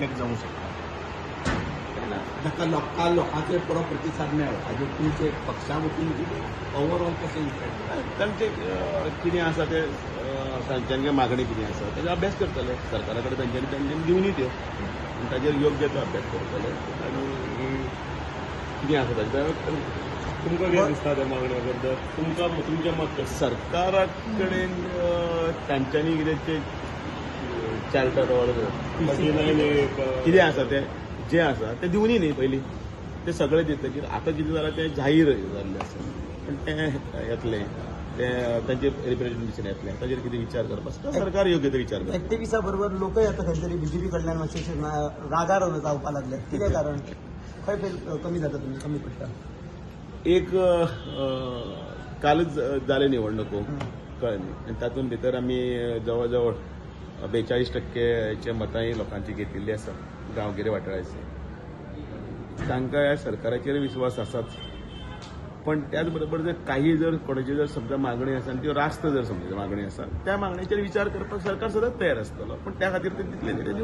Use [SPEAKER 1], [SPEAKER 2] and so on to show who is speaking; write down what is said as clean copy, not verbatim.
[SPEAKER 1] जावंक शकता. ना.
[SPEAKER 2] ताका लोकां लोकांचो बरो प्रतिसाद मेळ्ळो, हाजेर तुमचे पक्षा वतीन कितें ओवरऑल कशें इफेक्ट?
[SPEAKER 1] तांचे कितें आसा ते, तांच्यांनी मागणी कितें आसा ताजो अभ्यास करतले. सरकारा कडेन तांच्यांनी तांच्यांनी दिवनी त्यो आनी ताजेर योग्य तो अभ्यास करतले आनी कितें आसा ताजेर.
[SPEAKER 3] तुमकां कितें दिसता त्या मागण्या बद्दल? तुमकां तुमचें मत कशें?
[SPEAKER 1] सरकारा कडेन तांच्यांनी कितें ते चार्टर ऑर
[SPEAKER 3] 39
[SPEAKER 1] कितें आसा तें जें आसा तें दिवनी न्ही पयलीं, ते सगळें दितकीर आतां कितें जालां तें जाहीर जाल्लें आसा, पण तें येतलें, तें तांचें रिप्रेझेंटेशन येतलें, ताजेर कितें विचार करपाक सरकार योग्य ते विचार करता.
[SPEAKER 4] एक्टिविसा बरोबर लोकय आतां खंय तरी बीजेपी कडल्यान मातशे रागार जावपाक लागले. कितें कारण? खंय फेल कमी जाता, तुमी कमी पडटा?
[SPEAKER 1] एक कालच जाले निवडणुको, कळ्ळें न्ही, आनी तातूंत भितर आमी जवळ जवळ 42% मतांय लोकांची घेतिल्ली आसा गांवगिरे वाठाराचे. तांकां ह्या सरकाराचेर विस्वास आसाच, पण त्याच बरोबर जर काही जर कोणाची जर समजा मागणी आसा आनी त्यो रास्त जर समजा मागणी आसा, त्या मागणीचेर विचार करपाक सरकार सदांच तयार आसतलो, पण त्या खातीर ते तितले ते दिवन